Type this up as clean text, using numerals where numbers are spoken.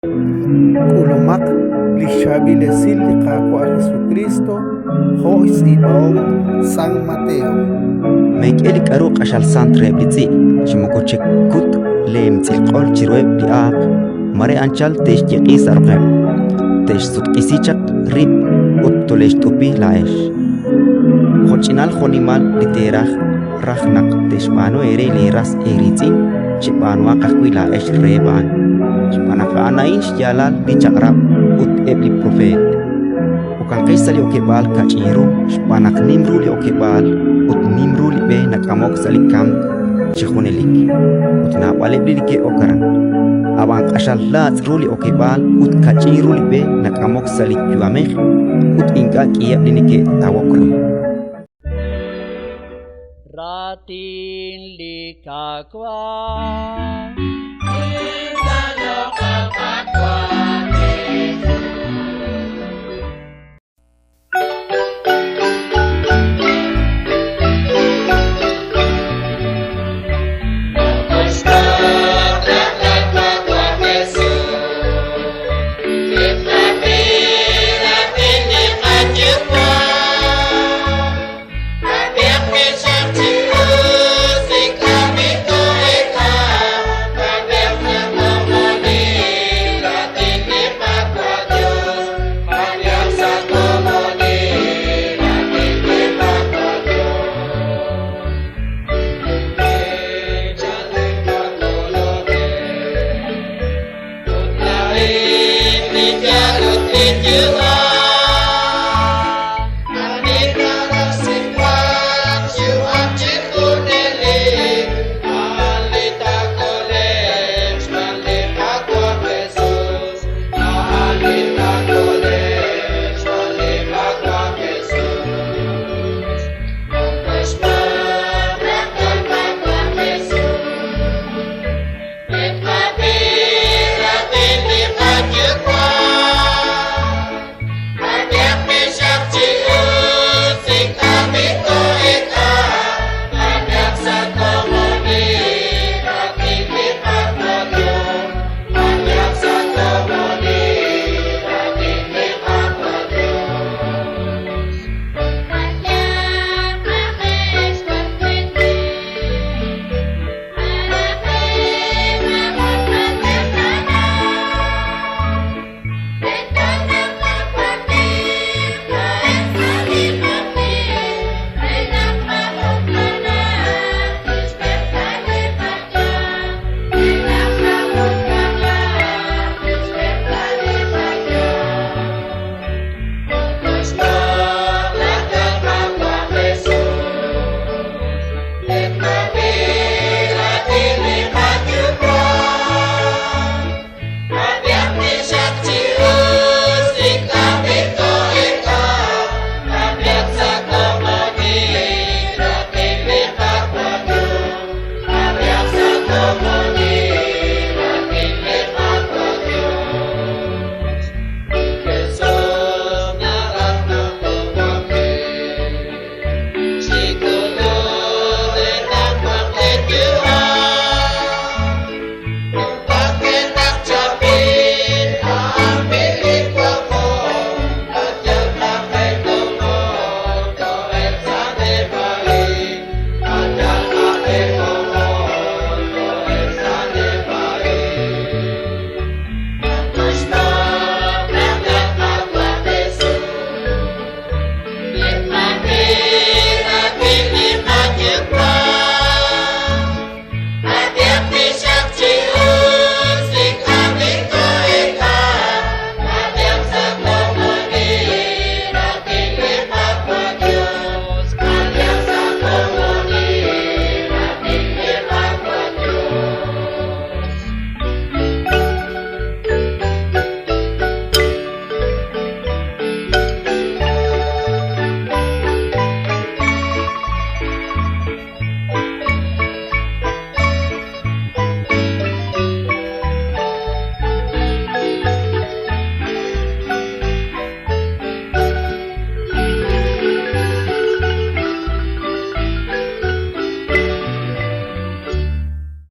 K'ulumaq li xchaab'il esil li Qaawa' Jesukriist jo' xtz'iib'ahom San Mateo. Meek'e li k'aru q'axal sant reheb' li tz'i', chi moko chekut leemtz'ilq'ol chiruheb' li aaq, mare anchal te'xyeq'i sa' roqeb', te'xsutq'isi chaq rib' ut tole'xt'upi laa'ex. Jo'ch'inal jo'nimal li teeraj raj naq te'xb'aanu eere leeras eeriitz'in, cheb'aanuhaq ajwi' laa'ex reheb' a'an, xb'aan naq a'an a'in xyaalal li Chaq'rab' ut eb' li Propeet. Okanqex sa' li okeb'aal kach'in ru, xb'aan naq nim ru li okeb'aal ut nim ru li b'e nak'amok sa' li kamk chi junelik, ut naab'aleb' li neke'ok aran. Ab'an q'axal laatz' ru li okeb'aal ut kach'in ru li b'e nak'amok sa' li yu'amej, ut ink'a' k'iheb' li neke'tawok re. Raatin li Qaawa'. Thank you.